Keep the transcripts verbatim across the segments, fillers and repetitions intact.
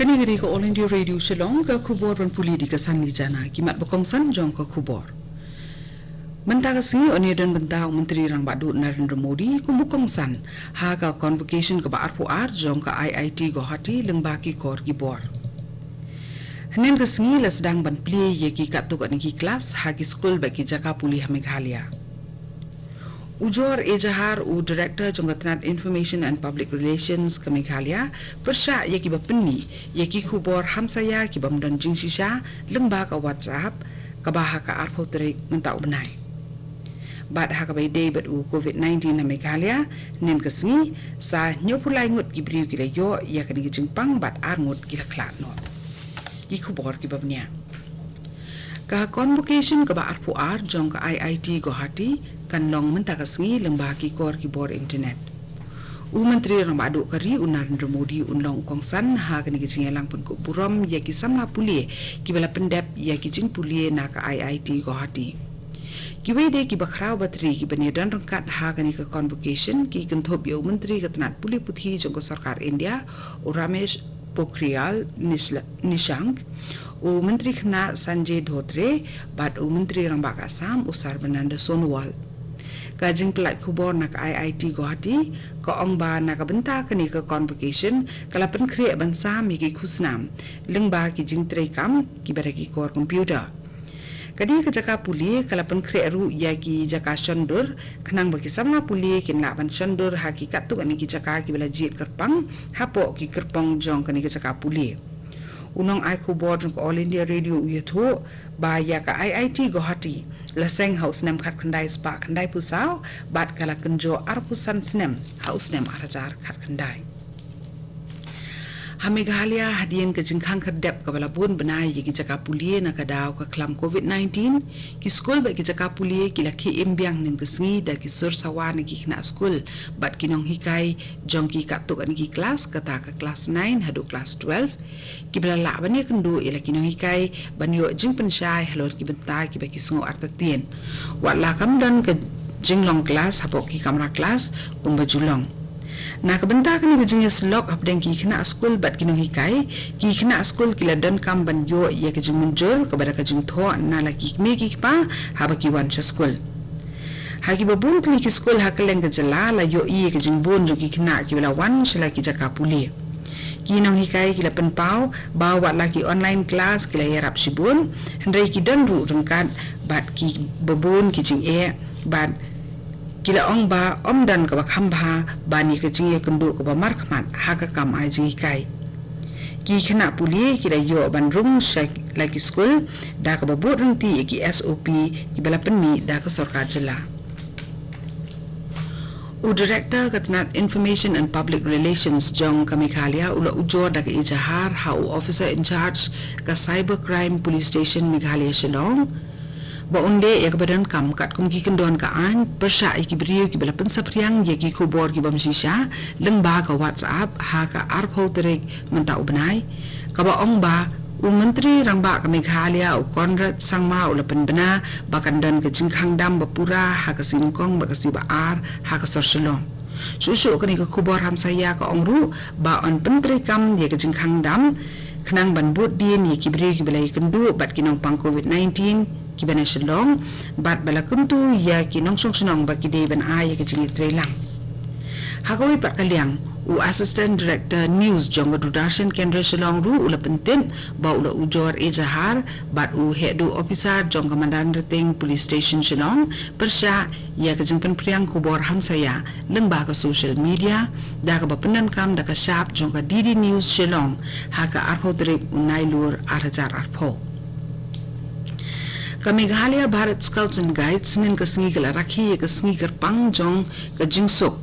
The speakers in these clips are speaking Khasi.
Kane ka dei ka All India Radio Shillong, ka khubor ban pule da ka Sanli Jana. Ki mat ba kongsan jong ka khubor. Mynta ka sngi yn ïadon bynta u Myntri Rangbah Duh Narendra Modi kum u kongsan ha ka convocation kaba arphew ar jong ka I I T Guwahati lyngba ki kor ki bor. Hynnin ka sngi la sdang ban plie ïa ki katto katne ki klas ha ki skul bad ki jaka pule ha Meghalaya. U Jor A Jahar, u Director jong ka tnat Information and Public Relations ka Meghalaya, pyrshah ïa kiba pynmih ïa ki khubor hamsaïa ki bym don jingshisha lyngba ka WhatsApp, kaba ha ka arphew tarik mynta u bnai. Bad ha kaba ïadei bad u covid nineteen ha Meghalaya, hynnin ka sngi sa hynñiewphew lai ngut ki briew ki la ïoh ïa kane ka jingpang bad ar ngut ki la khlad noh. Ki khubor kiba bniah. Ka convocation kaba arphew ar jong ka I I T Guwahati kan long mynta ka sngi lyngba ki kor ki bor internet. U Myntri Rangbah Duh ka ri u Narendra Modi un long u kongsan ha kane ka jingïalang pynkup burom ïa ki samla pule kiba la pyndep ïa ki jingpule na ka I I T Guwahati. Kiwei de kiba khraw ba tri kiban ïadon ryngkat ha kane ka convocation ki kynthup ïa u Myntri ka tnat pule puthi jong ka sorkar India, u Ramesh Pokhriyal Nishla-, Nishank, u Myntri Khynnah Sanjay Dhotre, bad u Myntri Rangbah ka Assam, u Sarbananda Sonowal. Ka jingpynlait khubor na ka I I T Guwahati ka ong ba na ka bynta kane ka convocation ka la pynkhreh ban sam ïa ki khusnam lyngba ki jingtrei kam kiba da ki kor computer. Ka dei ka jaka pule ka la pynkhreh ruh ïa ki jaka shon dur, khnang ba ki samla pule kin lah ban shon dur ha ki katto katne ki jaka kiba la jied kyrpang hapoh ki kyrpong jong kane ka jaka pule. U nongai khubor jong ka All India Radio u ïathuh ba ïa ka I I T Guwahati la seng ha u snem khatkhyndai spah khyndaiphew saw bad ka la kynjoh arphew san snem ha u snem ar hajar khatkhyndai. Ha Meghalaya, hadien ka jingkhang khyrdep kaba la bun bnai ïa ki jaka pule na ka daw ka khlam covid nineteen, ki skul bad ki jaka pule ki la khie im biang hynnin ka sngi da ki sur sawa na ki khynnah skul bad ki nonghikai jong ki katto katne ki klas, kata ka klas nine haduh klas twelve, kiba la lah ban ïakynduh ïa la ki nonghikai ban ïoh jingpynshai halor ki bynta kiba ki sngew artatien. Wat la kam don ka jinglong klas hapoh ki kamra klas kumba ju long. Na ka bynta kane ka jingïasyllok hapdeng ki khynnah skul bad ki nonghikai, ki khynnah skul ki la donkam ban ïoh ïa ka jingmynjur kaba da ka jingthoh na la ki kmie ki kpa haba ki wan sha skul. Ha kiba bun tylli ki skul ha kylleng ka jylla la ïohi ïa ka jingbun jong ki khynnah kiba la wan sha la ki jaka pule. Ki nonghikai ki la pynpaw ba wat la ki online class ki la ïarap shibun, hynrei ki don ruh ryngkat bad kiba bun ki jingeh, bad ki la ong ba ym don kaba kham bha ban ïa ka jingïakynduh kaba markhmat ha ka kam ai jinghikai. Ki khynnah pule ki la ïoh ban rung sha la ki skul da kaba bud ryntih ïa ki S O P kiba la pynmih da ka sorkar jylla. U Director ka tnat Information and Public Relations jong ka Meghalaya u la ujor da ka ejahar ha u Officer in Charge ka Cyber Crime Police Station Meghalaya Shillong, ba un leh ïa kaba donkam katkum ki kyndon ka aiñ pyrshah ïa ki briew kiba la pynsaphriang ïa ki khubor ki bym shisha lyngba ka WhatsApp ha ka arphew tarik mynta u bnai, kaba ong ba u Myntri Rangbah ka Meghalaya u Conrad Sangma u la pynbna ba kan don ka jingkhang dam ba pura ha ka sngi Nyngkong bad ka sngi Ba-ar ha ka sor Shillong. Shuh shuh kane ka khubor hamsaïa ka ong ruh ba yn pyntreikam ïa ka jingkhang dam khnang ban bud dien ïa ki briew kiba la ïakynduh bad ki nongpang covid nineteen kiba na Shillong, bad ba la kyntu ïa ki nongshong shnong ba ki dei ban ai ïa ka jingïatreilang. Ha kawei pat ka liang, u Assistant Director News jong ka Doordarshan Kendra Shillong ruh u la pyntit ba u la ujor ejahar bad u Heh Duh Officer jong ka Madanrting Police Station Shillong pyrshah ïa ka jingpynphriang khubor hamsaïa lyngba ka social media da kaba pyndonkam da ka shap jong ka D D News Shillong ha ka arphew tarik u Nailur ar hajar arphew. Ka Meghalaya Bharat Scouts and Guides hynnin ka sngi ka la rakhe ïa ka sngi kyrpang jong ka jingsuk,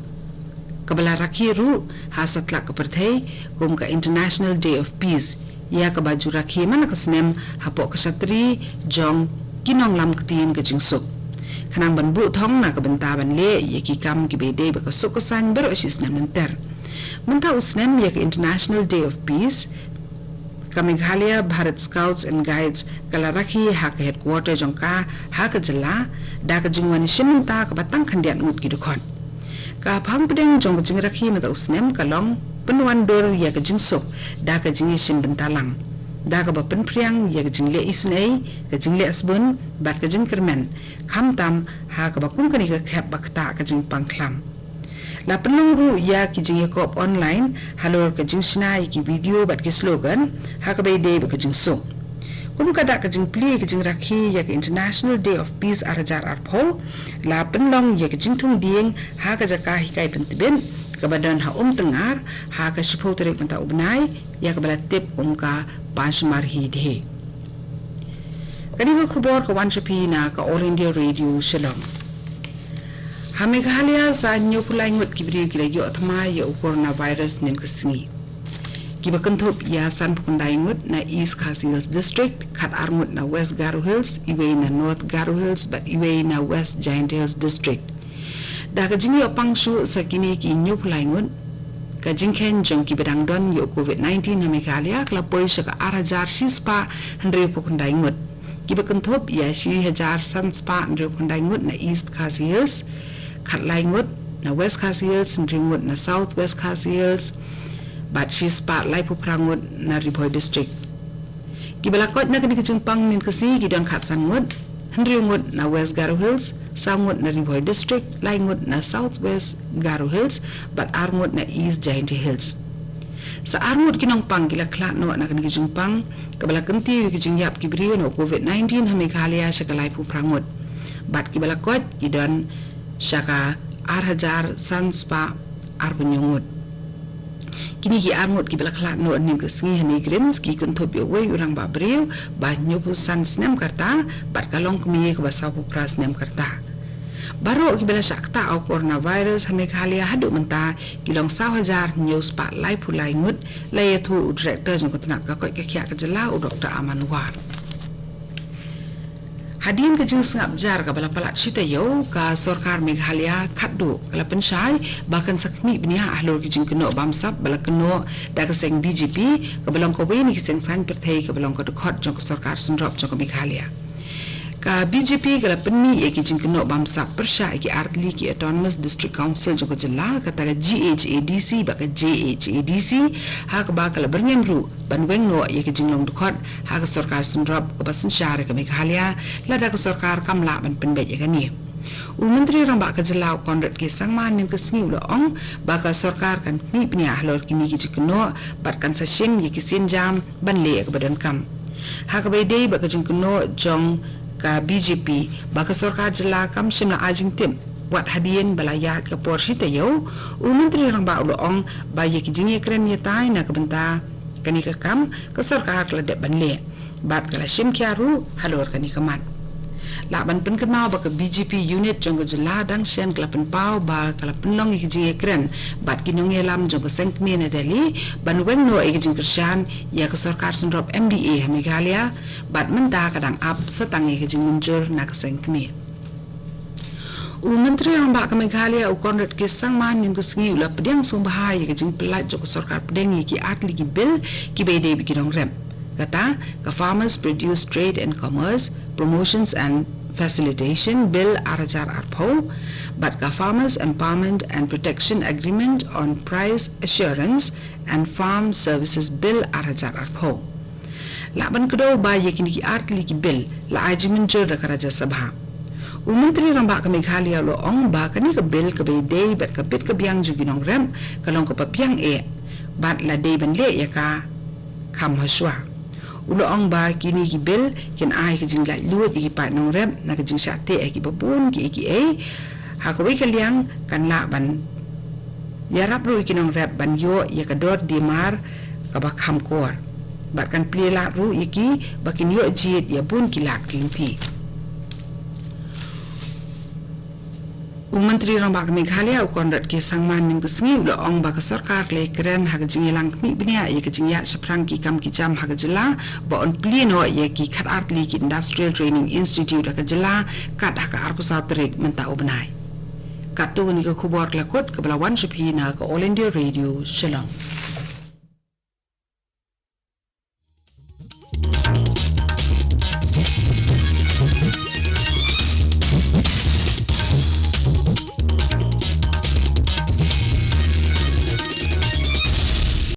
kaba la rakhe ruh ha satlak ka pyrthei kum ka International Day of Peace, ïa kaba ju rakhe man la ka snem hapoh ka shatri jong ki nonglam ktien ka jingsuk, khnang ban buh thong na ka bynta ban leh ïa ki kam kiba ïadei bad ka suk ka saiñ baroh shi snem lynter. Mynta u snem ïa ka International Day of Peace, ka Meghalaya Bharat Scouts and Guides ka la rakhe ha ka headquarter jong ka ha ka jylla da ka jingwan shim bynta kaba tang khyndiat ngut ki dkhot. Ka phang pdeng jong ka jingrakhe mynta u snem ka long pynwandur ïa ka jingsuk da ka jingïashim bynta lang, da kaba pynphriang ïa ka jingleh isynei, ka jingleh sbun bad ka jingkyrmen, khamtam ha kaba kum kane ka khep ba ktah ka jingpang khlam. La pynlong ruh ïa ki jingïakop online halor ka jingshna ïa ki video bad ki slogan ha kaba ïadei bad ka jingsuk. Kum ka dak ka jingplie ka jingrakhe ïa ka International Day of Peace ar hajar arphew, la pynlong ïa ka jingthung dieng ha ka jaka hikai pyntbit kaba don ha Umtyngngar ha ka shiphew tarik mynta u bnai, ïa kaba la tip kum ka Panchmarhi Day. Kane ka khubor ka wan sha phi na ka All India Radio Shillong. Ha Meghalaya sa hynñiewphew lai ngut ki briew ki la ïoh thma ïa u coronavirus hynnin ka sngi. Kiba kynthup ïa sanphew khyndai ngut na East Khasi Hills District, khatar ngut na West Garo Hills, iwei na North Garo Hills bad iwei na West Jaintia Hills District. Da ka jingïoh pang shuh sa kine ki hynñiewphew lai ngut, ka jingkheiñ jong kiba dang don ïa u COVID nineteen ha Meghalaya ka la poi sha ka ar hajar shispah hynriewphew khyndai ngut. Kiba kynthup ïa shi hajar sanspah hynriewphew khyndai ngut na East Khasi Hills, khatlai ngut na West Khasi Hills, hynriew ngut na South West Khasi Hills, bad shispah laiphew phra ngut na Ri Bhoi District. Kiba la koit na kane ka jingpang hynnin ka sngi ki don khatsan ngut, hynriew ngut na West Garo Hills, saw ngut na Ri Bhoi District, lai ngut na South West Garo Hills, bad ar ngut na East Jaintia Hills. Sa ar ngut ki nongpang ki la khlad noh na kane ka jingpang, kaba la kyntiew ïa ka jingïap ki briew na u COVID nineteen ha Meghalaya sha ka laiphew phra ngut. Bad kiba la koit ki don sha ka ar hajar sanspah arphew hynñiew ngut. Kine ki ar ngut kiba la khlad noh hynnin ka sngi ha NEIGRIHMS ki kynthup ïa uwei u rangbah briew ba hynñiewphew san snem ka rta, bad ka longkmie kaba sawphew phra snem ka rta. Baroh kiba la shah ktah ïa u coronavirus ha Meghalaya haduh mynta ki long saw hajar hynñiewspah laiphew lai ngut, la ïathuh u Director jong ka tnat ka koit ka khiah ka jylla, u Doctor Aman War. Hadien ka jingsngap jar kaba la palat shi taïew, ka sorkar Meghalaya khatduh ka la pynshai ba kan sa khmih bniah halor ki jingkynnoh bamsap ba la kynnoh da ka seng BJP, kaba long kawei na ki seng saiñ pyrthei kaba long ka dkhot jong ka sorkar synrop jong ka Meghalaya. Ka BJP ka la pynmih ïa ki jingkynnoh bamsap pyrshah ïa ki artylli ki Autonomous District Council jong ka jylla, kata ka GHADC bad ka JHADC, ha kaba ka la byrngem ruh ban weng noh ïa ka jinglong dkhot ha ka sorkar synrop kaba synshar ïa ka Meghalaya, lada ka sorkar kam lah ban pynbeit ïa kane. U Myntri Rangbah ka jylla, u Conrad K Sangma, hynnin ka sngi u la ong ba ka sorkar kan khmih bniah halor kine ki jingkynnoh bad kan sa shim ïa ki sienjam ban leh ïa kaba donkam. Ha kaba ïadei bad ka jingkynnoh jong ka BJP ba ka sorkar jylla kam shym la ai jingtip wat hadien ba la ïaid ka por shi taïew, u Myntri Rangbah u la ong ba ïa ki jingïakren ïatai na ka bynta kane ka kam ka sorkar ka la dep ban leh bad ka la shim khia ruh halor kane ka mat. Lah ban pynkynmaw ba ka BJP unit jong ka jylla dang shen ka la pynpaw ba ka la pynlong ïa ki jingïakren bad ki nongïalam jong ka seng kmie na Delhi ban weng noh ïa ki jingkyrshan ïa ka sorkar synrop MDA ha Meghalaya, bad mynta ka dang ap sa tang ïa ka jingmynjur na ka seng kmie. U Myntri Rangbah ka Meghalaya, u Conrad K Sangma, hynnin ka sngi u la pdiang sngewbha ïa ka jingpyllait jong ka sorkar pdeng ïa ki artylli ki bill kiba ïadei bad ki nongrep. Kata ka Farmers Produce Trade and Commerce Promotions and Facilitation Bill ar hajar arphew bad ka Farmers Empowerment and Protection Agreement on Price Assurance and Farm Services Bill ar hajar arphew. Lah ban kdew ba ïa kine ki artylli ki bill la ai jingmynjur da ka Rajya Sabha. U Myntri Rangbah ka Meghalaya u la ong ba kane ka bill kaba ïadei bad ka bit ka biang jong ki nongrep ka long kaba biang eh bad la dei ban leh ïa ka kham hashwa. U la ong ba kine ki bill kin ai ka jinglaitluid ïa ki paid nongrep na ka jingshah teh ïa kiba bun kiei kiei, ha kawei ka liang kan lah ban ïarap ruh ïa ki nongrep ban ïoh ïa ka dor diemar kaba kham kor bad kan plie lad ruh ïa ki ba kin ïoh jied ïa bun ki lad ki lynti. U Myntri Rangbah ka Meghalaya, u Conrad K Sangma, hynnin ka sngi u la ong ba ka sorkar ka la ïakren ha ka jingïalang khmih bniah ïa ka jingïaid shaphrang ki kam ki jam ha ka jylla, ba yn plie noh ïa ki khatar tylli ki Industrial Training Institute ha ka jylla kat ha ka arphew saw tarik mynta u bnai. Katto kane ka khubor ka la kut kaba la wan sha phi na ka All India Radio Shillong.